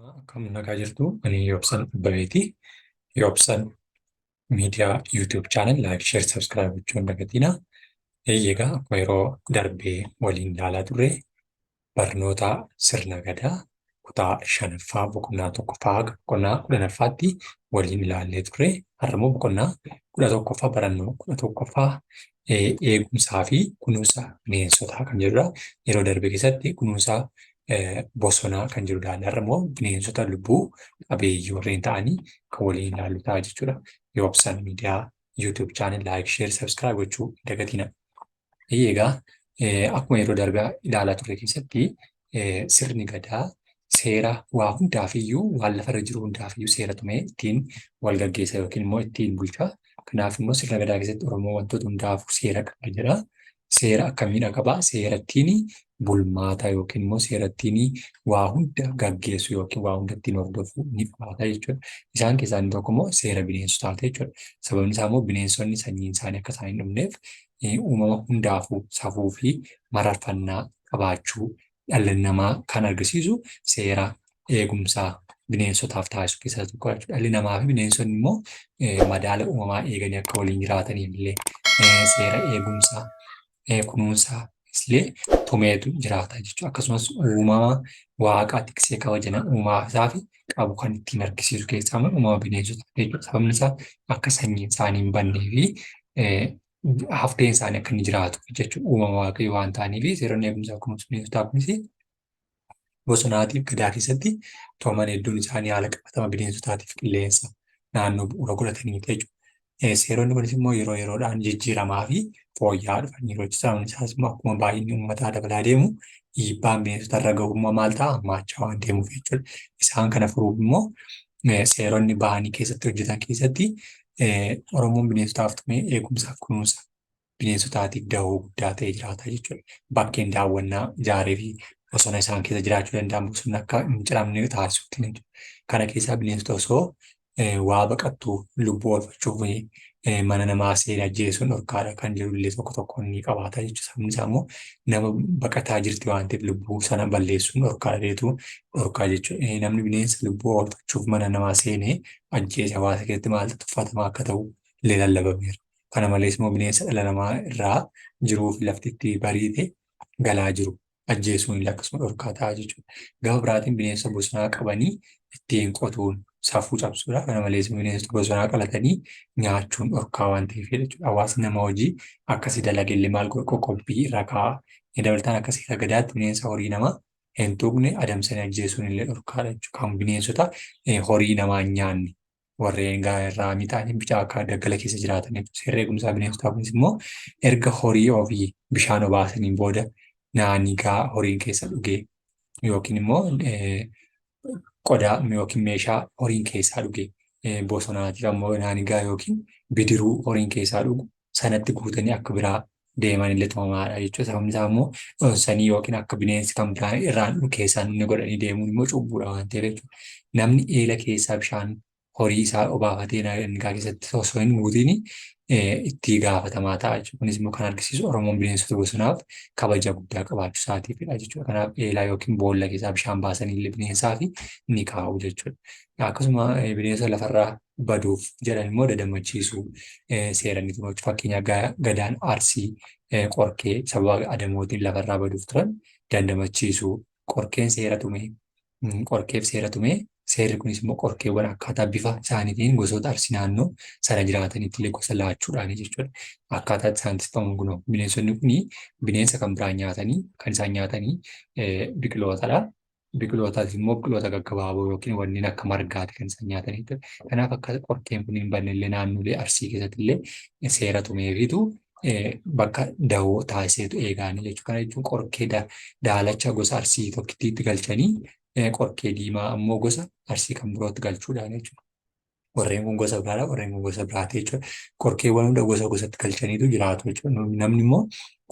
Akkam nagaa jirtu, ani Yoobsan Abbabeeti. Yoobsan Miidiyaa YouTube channel like, share, subscribe gochuu hin dagatinaa. Egaa akkuma yeroo darbee waliin ilaalaa turre, barnoota sirna gadaa kutaa shanaffaa boqonnaa tokkoffaa haga boqonnaa 10ffaatti waliin ilaallee turre. Har'a immoo boqonnaa 11ffaa, barannoo 11ffaa, eegumsaa fi kunuunsa bineensotaa kan jedhudha. Yeroo darbe keessatti kunuunsa bosonaa kan jiru ilaalla. Har'a immoo bineensota lubbuu qabeeyyii warreen ta'anii kan waliin ilaallu ta'a jechuudha. Yoobsan Miidiyaa YouTube channel like, share, subscribe gochuu hin dagatina. Egaa akkuma yeroo darbe ilaalaa turre keessatti, sirni gadaa seera waa hundaafiyyuu, waan lafarra jiru hundaafiyyuu seera tumee ittiin wal gaggeessa yookiin immoo ittiin bulcha. Kanaaf immoo sirna gadaa keessatti Oromoo wantoota hundaafuu seera qaba jedha. Seera akkamiidha qaba? Seera ittiin bulmaata yookiin immoo seera ittiin waa hunda gaggeessu yookiin waa hunda ittiin hordofu ni qabaata jechuudha. Isaan keessaa inni tokko immoo seera bineensotaati jechuudha. Sababni isaa immoo bineensonni sanyiin isaanii akka isaan hin dhumneef, uumama hundaafuu safuu fi mararfannaa qabaachuu dhala namaa kan argisiisu seera eegumsaa bineensotaaf taasisu keessaa tokko jechuudha. Dhalli namaa fi bineensonni immoo madaala uumamaa eeganii akka waliin jiraataniif illee seera eegumsaa, kunuunsaa illee tumeetu jiraata jechuudha. Akkasumas uumama waaqaa tiksee kabajana uumaa isaa fi qabu kan ittiin argisiisu keessaa immoo uumama bineensotaa jechuudha. Sababni isaa akka sanyiin isaanii hin bannee fi hafteen isaanii akka inni jiraatu jechuudha. Uumama waaqayyoo waan ta'aniif, seeronni eegumsaa kunuunsa bineensotaa kunis bosonaatiif gadaa keessatti toman hedduun isaanii haala qabatama bineensotaatiif qilleensa naannoo bu'uura godhatanii jechuudha. Seeronni kunis immoo yeroo yeroodhaan jijjiiramaa fi fooyya'aa dhufaniiru. Sababni isaas immoo akkuma baay'inni uummataa dabalaa deemu, dhiibbaan bineensota irra gahu immoo maal ta'a, hammaachaa waan deemuuf jechuudha. Isaan kana furuuf immoo seeronni bahanii keessatti hojjetan keessatti Oromoon bineensotaaf tumee eegumsaaf kunuunsa bineensotaatiif dahoo guddaa ta'ee jiraata jechuudha. Bakkeen daawwannaa ijaaree fi bosona isaan keessa jiraachuu danda'an bosonni akka hin ciramne taasisuutti jechuudha. Kana keessaa bineensota osoo waa baqattuu lubbuu oolfachuuf mana namaa seenee ajjeesuun dhorkaadha kan jedhu illee tokko tokko ni qabaata jechuudha. Sababni isaa immoo nama baqataa jirti waan ta'eef lubbuu sana balleessuun dhorkaadha jedhetu dhorkaa jechuudha. Namni bineensa lubbuu oolfachuuf mana namaa seenee ajjeese hawaasa keessatti maal tuffatamaa akka ta'u illee lallabameera. Kana malees immoo bineensa dhala namaa irraa jiruu fi lafti itti bariite galaa jiru ajjeesuun illee akkasuma dhorkaa ta'a jechuudha. Gama biraatiin bineensa bosonaa qabanii ittiin qotuun safuu cabsuudha. Kana malees bineensota bosonaa qalatanii nyaachuun dhorkaa waan ta'eef jechuudha. Hawaasni nama hojii akkasii dalage illee maal godha, qoqqobbii irra kaa'a. Dabalataan akka seera gadaatti bineensa horii namaa hin tuqne adamsanii ajjeesuun illee dhorkaadha jechuudha. Kan bineensota horii namaa hin nyaanne, warreen raamii ta'anii bicaa akka daggala keessa jiraatan jechuudha. Seerri eegumsaa bineensotaa kunis immoo erga horii ofii bishaan obaasaniin booda naanigaa horiin keessa dhugee yookiin immoo qodaa yookiin meeshaa horiin keessaa dhuge, bosonaatiif ammoo naanigaa yookiin bidiruu horiin keessaa dhugu sanatti guutanii akka biraa deeman illee tumamaadha jechuudha. Sababni isaa immoo dhoksanii yookiin akka bineensi kan biraan irraan keessaan inni godhanii deemuun immoo cubbuudha waan ta'eef jechuudha. Namni eela keessaa bishaan horii isaa obaafatee naanigaa keessatti osoo hin guutiin itti gaafatamaa ta'a jechuudha. Kunis immoo kan argisiisu Oromoon bineensota bosonaaf kabaja guddaa qabaachuu isaatiifidha jechuudha. Kanaaf eelaa yookiin boolla keessaa bishaan baasanii illee bineensaa fi ni kaa'u jechuudha. Akkasuma bineensa lafarraa baduuf jedhan immoo dadammachiisuu seera ni tuma. Fakkeenyaaf, gadaan Arsii qorkee sababa adamootiin lafarraa baduuf turan dandamachiisuu. Qorkeen seera tumee, qorkeef seera tumee, seerri kunis immoo qorkeewwan akkaataa bifa isaaniitiin gosoota Arsii naannoo sana jiraatanitti illee gosa laachuudhaani jechuudha. Akkaataa isaan tikfaman kunoo, bineensonni kun bineensa kan biraa nyaatanii, kan isaan nyaatanii biqilootadha. Biqilootaas immoo biqiloota gaggabaaboo yookiin wanneen akka margaati kan isaan nyaatan jechuudha. Kanaaf akka qorkeen kun hin banne illee naannolee Arsii keessatti illee seera tumeefiitu bakka dahoo taasiseetu eegaanii jechuudha. Kana jechuun qorkee daalacha gosa Arsii tokkittiitti galchanii, qorkee diimaa ammoo gosa Arsii kan birootti galchuudhaan jechuudha. Warreen kun gosa biraadha, warreen kun gosa biraati jechuudha. Qorkeewwan hunda gosa gosatti galchaniitu jiraatu jechuudha. Namni immoo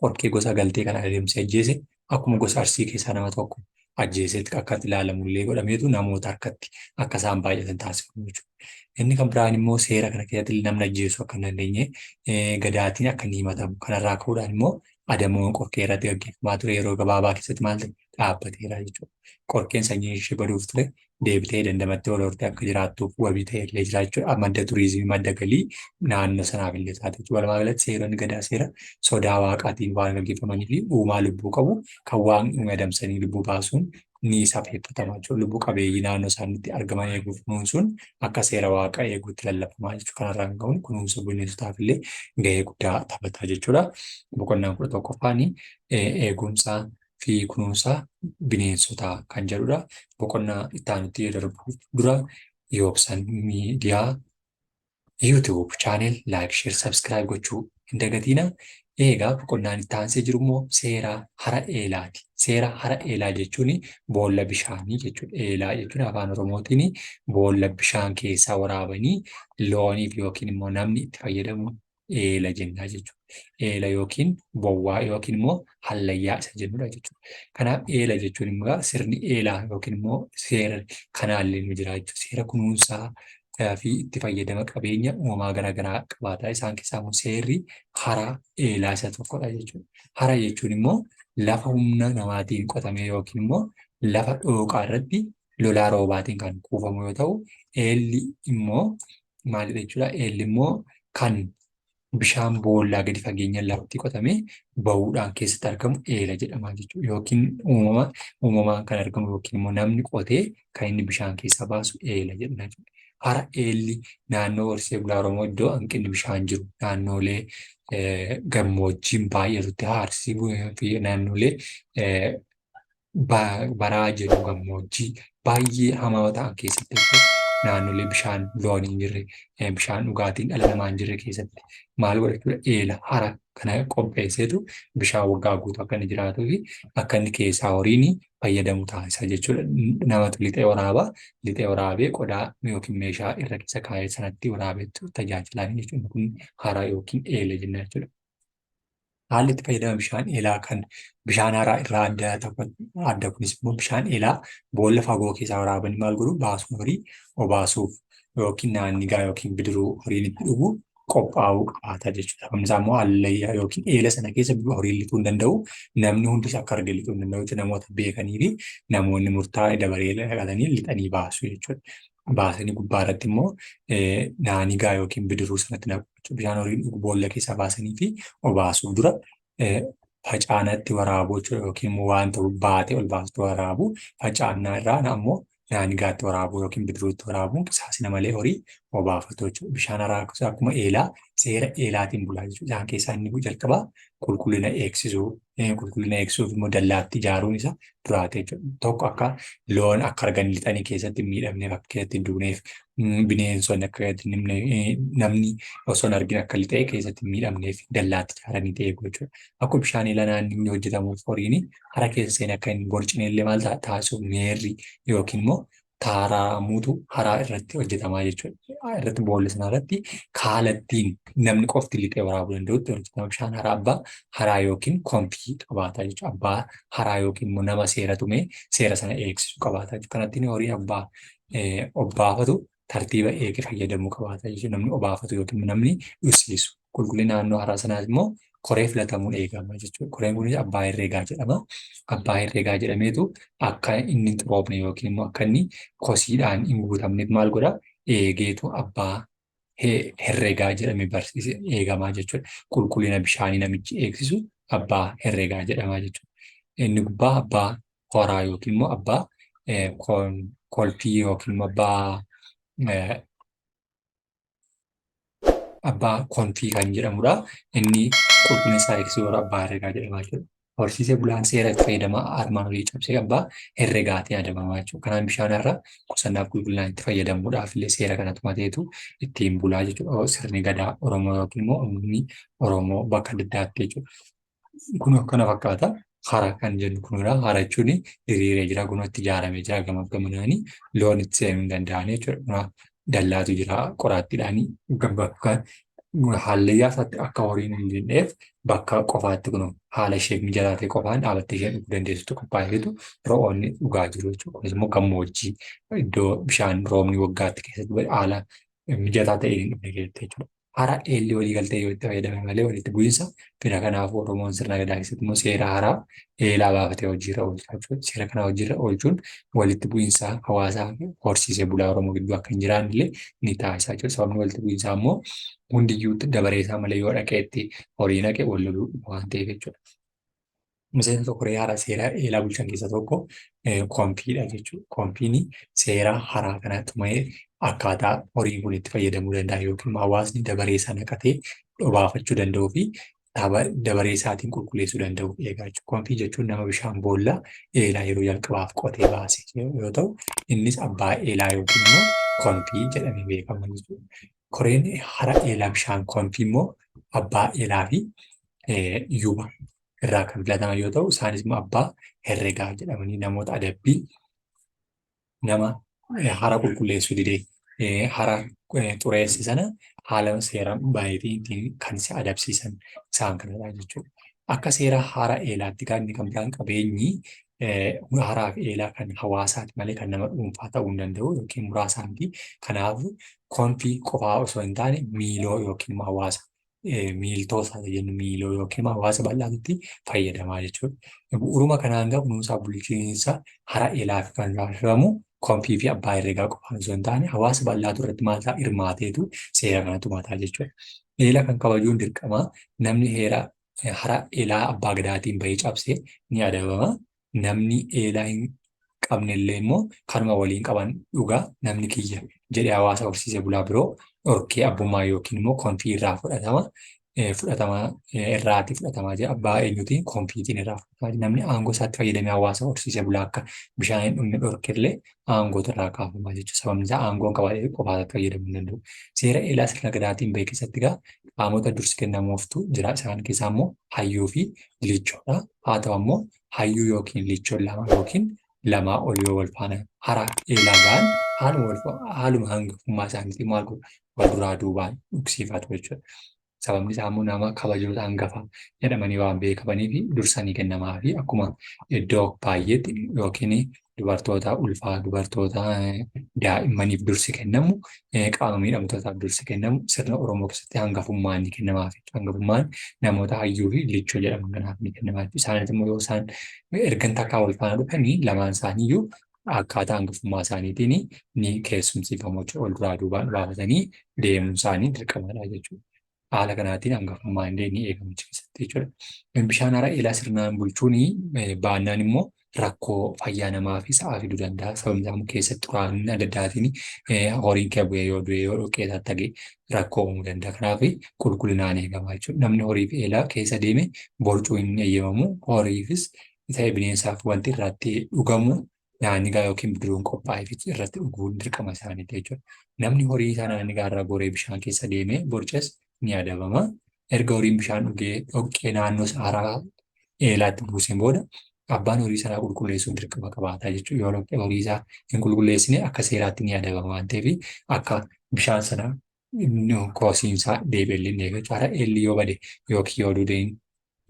qorkee gosa galtee kana adeemsee ajjeese akkuma gosa Arsii keessaa nama tokko ajjeeseetti akka ilaalamullee godhameetu namoota harkatti akka isaan baay'atan taasifamu jechuudha. Inni kan biraan immoo seera kana keessatti namni ajjeesuu akka hin dandeenye gadaatiin akka inni himatamu. Kanarraa ka'uudhaan immoo adamoon qorkee irratti gaggeeffamaa ture yeroo gabaabaa keessatti maal ta'e, dhaabbateera jechuudha. Qorkeen sanyiin ishee baduuf ture deebitee dandamattee ol hortee akka jiraattuuf wabii ta'e illee jira jechuudha. Madda turizimii, madda galii naannoo sanaaf illee taate jechuudha. Walumaa galatti seeronni gadaa seera sodaa waaqaatiin waan gaggeeffamanii fi uumaa lubbuu qabu kan waan uume adamsanii lubbuu baasuun ni safeeffatama jechuudha. Lubbuu qabeeyyii naannoo isaaniitti argaman eeguuf kunuunsuun akka seera waaqa eeguutti lallabamaa jechuudha. Kanarraa kan ka'uun kunuunsa bineensotaaf illee gahee guddaa taphata jechuudha. Boqonnaan 11ffaan eegumsa fi kunuunsa bineensotaa kan jedhudha. Boqonnaa itti aanutti darbuuf dura Yoobsan Miidiyaa YouTube channel like, share, subscribe gochuu hin dagatiina. Eegaa boqonnaan itti aansee jiru immoo seera hara eelaati. Seera hara eelaa jechuun boolla bishaanii jechuudha. Eelaa jechuun afaan Oromootiin boolla bishaan keessaa waraabanii looniif yookiin immoo namni itti fayyadamu eela jennaa jechuudha. Eela yookiin bowwaa yookiin immoo hallayyaa isa jennudha jechuudha. Kanaaf eela jechuun immoo sirni eelaa yookiin immoo seera kanaallee nu jira jechuudha. Seera kunuunsaa fi itti fayyadama qabeenya uumamaa garaagaraa qabaata. Isaan keessaa immoo seerri hara eelaa isa tokkodha jechuudha. Hara jechuun immoo lafa humna namaatiin qotamee yookiin immoo lafa dhooqaa irratti lolaa roobaatiin kan kuufamu yoo ta'u, eelli immoo maalidha jechuudha? Eelli immoo kan bishaan boollaa gadi fageenyaan lafatti qotamee bahuudhaan keessatti argamu eela jedhama jechuudha. Yookiin uumama uumamaan kan argamu yookiin immoo namni qotee kan inni bishaan keessaa baasu eela jedhama jechuudha. Hara eelli naannoo horsiisee bulaa Oromoo iddoo hanqinni bishaan jiru naannoolee gammoojjiin baay'atutti haarsii fi naannoolee baraa jennu gammoojjii baay'ee hamaa ta'an keessatti jechuudha. Naannolee bishaan loon hin jirre, bishaan dhugaatiin dhala namaa hin jirre keessatti maal godha jechuudha? Eela hara kana qopheesseetu bishaan waggaa guutuu akka inni jiraatuu fi akka inni keessaa horiin fayyadamu taasisa jechuudha. Namatu lixee waraaba, lixee waraabee qodaa yookiin meeshaa irra keessa kaa'ee sanatti waraabeetu tajaajilaa jechuudha. Kun hara yookiin eela jenna jechuudha. Haalli itti fayyadama bishaan eelaa kan bishaan haraa irraa adda adda kunis immoo bishaan eelaa boolla fagoo keessaa waraabanii maal godhu baasuun horii obaasuuf yookiin naannigaa yookiin bidiruu horiin itti dhugu qophaa'uu qabaata jechuudha. Sababni isaa immoo hallayyaa yookiin eela sana keessa horiin lixuu hin danda'u. Namni hundis akka arge lixuu hin danda'u. Namoota beekanii fi namoonni murtaa'e dabaree dhaqatanii lixanii baasu jechuudha. Baasanii gubbaa irratti immoo naanigaa yookiin bidiruu sanatti naqu jechuudha. Bishaan horiin dhugu boolla keessaa baasanii fi obaasuuf dura facaanatti waraabuu jechuudha yookiin immoo wanta baatee ol baasutti waraabuu facaannaa irraa ammoo naanigaatti waraabuu yookiin bidiruutti waraabuun qisaasina malee horii obaafatu jechuudha. Bishaan haraa akkuma eelaa seera eelaatiin bulaa jechuudha. Isaan keessaa inni jalqabaa qulqullina eegsisuu qulqullina eegsisuuf immoo dallaatti ijaaruun isa duraate jechuudha. Tokko akka loon akka argan lixanii keessatti hin miidhamneef akka keessatti hin duuneef bineensonni akka keessatti hin namni osoo hin argin akka lixee keessatti hin miidhamneef dallaatti ijaaranii eegu jechuudha. Akkuma bishaan eelaa naannoo hojjetamuuf horiin hara keessa seenee akka hin borcine illee maal taasisuuf meerri yookiin immoo taaraamuutu haraa irratti hojjetamaa jechuudha. Irratti boolla sana irratti kaalattiin namni qofti lixee waraabuu danda'utti hojjetama. Bishaan haraa abbaa haraa yookiin konfii qabaata jechuudha. Abbaa haraa yookiin immoo nama seera tumee seera sana eegsisu qabaata jechuudha. Kanattiin horii abbaa obbaafatu tartiiba eege fayyadamuu qabaata jechuudha. Namni obaafatu yookiin namni dhugsiisu. Qulqullina naannoo haraa sanaas immoo koree filatamuun eegama jechuudha. Koreen kunis abbaa herreegaa jedhama. Abbaa herreegaa jedhameetu akka inni hin xuroofne yookiin immoo akka inni kosiidhaan hin guutamneef maal godha? Eegeetu abbaa herreegaa jedhamee barsiise eegamaa jechuudha. Qulqullina bishaanii namichi eegsisu abbaa herreegaa jedhama jechuudha. Inni gubbaa abbaa horaa yookiin immoo abbaa kolfii yookiin immoo abbaa abbaa konfii kan jedhamudha. Inni qulqullina isaa eegsisu yeroo abbaa herreegaa jedhama jechuudha. Horsiisee bulaan seera itti fayyadama armaan olii cabsee abbaa herregaatiin adabamaa jechuudha. Kanaan bishaan irra qusannaaf qulqullinaan itti fayyadamuudhaaf illee seera kana tumateetu ittiin bulaa jechuudha. Sirni gadaa Oromoo yookiin immoo uummanni Oromoo bakka adda addaatti jechuudha. Kun akkana fakkaata. Hara kan jennu kunidha. Hara jechuun diriiree jira. Kun itti ijaaramee jira gamaaf gamanaani. Loon itti seenuu hin danda'an jechuudha. Dallaatu jira qoraattiidhaan bakka hallayyaa isaatti akka horiin hin jinneef bakka qofaatti kun haala isheef mijataa ta'e qofaan dhaabattee isheen dhuguu dandeessutti qophaa'eetu ro'oonni dhugaa jiru jechuudha. Kunis immoo gammoojjii iddoo bishaan roobni waggaatti keessatti haala mijataa ta'een hin dhufne keessatti jechuudha. Hara eelli walii galtee yoo itti fayyadame malee walitti bu'iinsa fida. Kanaafuu Oromoon sirna gadaa keessatti immoo seera haraa eelaa baafatee hojiirra oolcha jechuudha. Seera kana hojiirra oolchuun walitti bu'iinsa hawaasaa fi horsiisee bulaa Oromoo gidduu akka hin jiraanne illee ni taasisa jechuudha. Sababni walitti bu'iinsaa immoo hundiyyuu dabaree isaa malee yoo dhaqee itti horii naqe wal loluu waan ta'eef jechuudha. Miseensa koree haaraa seera eelaa bulchan keessaa tokko konfiidha jechuudha. Konfiin seera haraa kana tumee akkaataa horiin kun itti fayyadamuu danda'a yookiin hawaasni dabaree isaa naqatee dhobaafachuu danda'uu fi dabaree isaatiin qulqulleessuu danda'u eegaa jechuudha. Konfii jechuun nama bishaan boolla eelaa yeroo jalqabaaf qotee baase yoo ta'u, innis abbaa eelaa yookiin immoo konfii jedhamee beekama jechuudha. Koreen hara eelaa bishaan konfii immoo abbaa eelaa fi yuuba irraa kan filataman yoo ta'u, isaanis immoo abbaa herregaa jedhamanii namoota adabbii nama hara qulqulleessuu didee hara xureesse sana haala seera baay'eetiin kan si adabsiisan isaan kanadha jechuudha. Akka seera hara eelaatti kan inni kan biraan qabeenyi haraa fi eelaa kan hawaasaati malee kan nama dhuunfaa ta'uu hin danda'u yookiin muraasaa miti. Kanaaf konfii qofaa osoo hin taane miiloo yookiin immoo hawaasa miiltoo isaa jennu miiloo yookiin hawaasa bal'aatti fayyadamaa jechuudha. Bu'uuruma kanaan egaa kunuunsaa bulchiinsa hara eelaa fi kan taasifamu konfii fi abbaa herregaa qofaan osoo hin taane hawaasa bal'aatu irratti maal ta'a hirmaateetu seera kana tumataa jechuudha. Eela kan kabajuun dirqama namni heera hara eelaa abbaa gadaatiin bahee cabse ni adabama. Namni eelaa hin qabne illee immoo kanuma waliin qaban dhuga namni kiyya jedhee hawaasa horsiisee bulaa biroo dhorkee abbummaa yookiin immoo konfii irraa fudhatama. Fudhatama irraati fudhatamaa jira. Abbaa eenyutiin konfiitiin irraa fudhatamaa jira. Namni aangoo isaatti fayyadamee hawaasa horsiisee bulaa akka bishaan hin dhugne dhorke illee aangootu irraa kaafamaa jechuudha. Sababni isaa aangoon qabaatee qofaa isaatti fayyadamuu hin danda'u. Seera eelaa sirna gadaatiin bahe keessatti egaa qaamota dursi kennamuuftu jira. Isaan keessaa immoo hayyuu fi lichoodha. Haa ta'u ammoo hayyuu yookiin lichoon lama yookiin lamaa ol yoo wal faana hara eelaa ga'an haaluma hangafummaa isaaniitiin maal godhu wal duraa duubaan dhugsiifatu jechuudha. Sababni isaa immoo nama kabajoota hangafa jedhamanii waan beekamaniif dursanii kennamaa fi akkuma iddoo baay'eetti yookiin dubartoota ulfaa, dubartoota daa'immaniif dursi kennamu, qaama miidhamtootaaf dursi kennamu sirna Oromoo keessatti hangafummaan ni kennamaaf. Hangafummaan namoota hayyuu fi lichoo jedhaman kanaaf ni kennamaaf. Isaanis immoo yoo isaan ergan takkaa wal faana dhufanii lamaan isaaniiyyuu akkaataa hangafummaa isaaniitiin ni keessumsiifamu jechuudha. Wal duraa duubaan baafatanii deemuun isaanii dirqamadha jechuudha. Haala kanaatiin hangafummaan illee ni eegama achi keessatti jechuudha. Bishaan hara eelaa sirnaan bulchuun baannaan immoo rakkoo fayyaa namaa fi sa'aa fiduu danda'a. Sababni isaa immoo keessatti xuraa'inni adda addaatiin horiin kee bu'ee yoo du'e yoo dhoqqee tattagee rakkoo uumuu danda'a. Kanaaf qulqullinaan eegama jechuudha. Namni horii fi eelaa keessa deeme borcuu hin eeyyamamu. Horiifis ta'e bineensaaf wanti irratti dhugamu naannigaa yookiin bidiruun qophaa'eef irratti dhuguun dirqama isaaniiti jechuudha. Namni horii isaa naannigaa irraa goree bishaan keessa deemee borces ni adabama. Erga horiin bishaan dhugee dhoqqee naannoo hara eelaatti buuseen booda abbaan horii sanaa qulqulleessuun dirqama qabaata jechuudha. Yoo dhoqqee horii isaa hin qulqulleessine akka seeraatti ni adabama waan ta'eef akka bishaan sana kosiinsaa deebi'ellee ni eega jechuudha. Hara eelli yoo bade yookiin yoo duudeen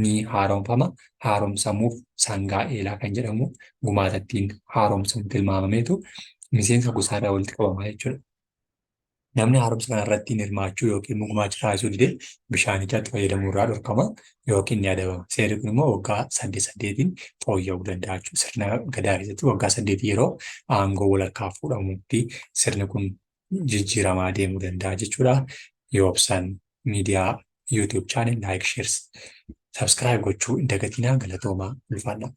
ni haaromfama. Haaromsamuuf sangaa eelaa kan jedhamu gumaata ittiin haaromsamu tilmaamameetu miseensa gosaarraa walitti qabama jechuudha. Namni haaromsa kanarratti hin hirmaachuu yookiin immoo gumaacha taasisuu dide bishaanichatti fayyadamuu irraa dhorkama yookiin ni adabama. Seerri kun immoo waggaa saddeet saddeetiin fooyya'uu danda'a jechuudha. Sirna gadaa keessatti waggaa saddeetii yeroo aangoo walharkaa fuudhamutti sirni kun jijjiiramaa deemuu danda'a jechuudha. Yoobsan miidiyaa YouTube channel like, share, subscribe gochuu hin dagatinaa. Galatoomaa, ulfaadhaa.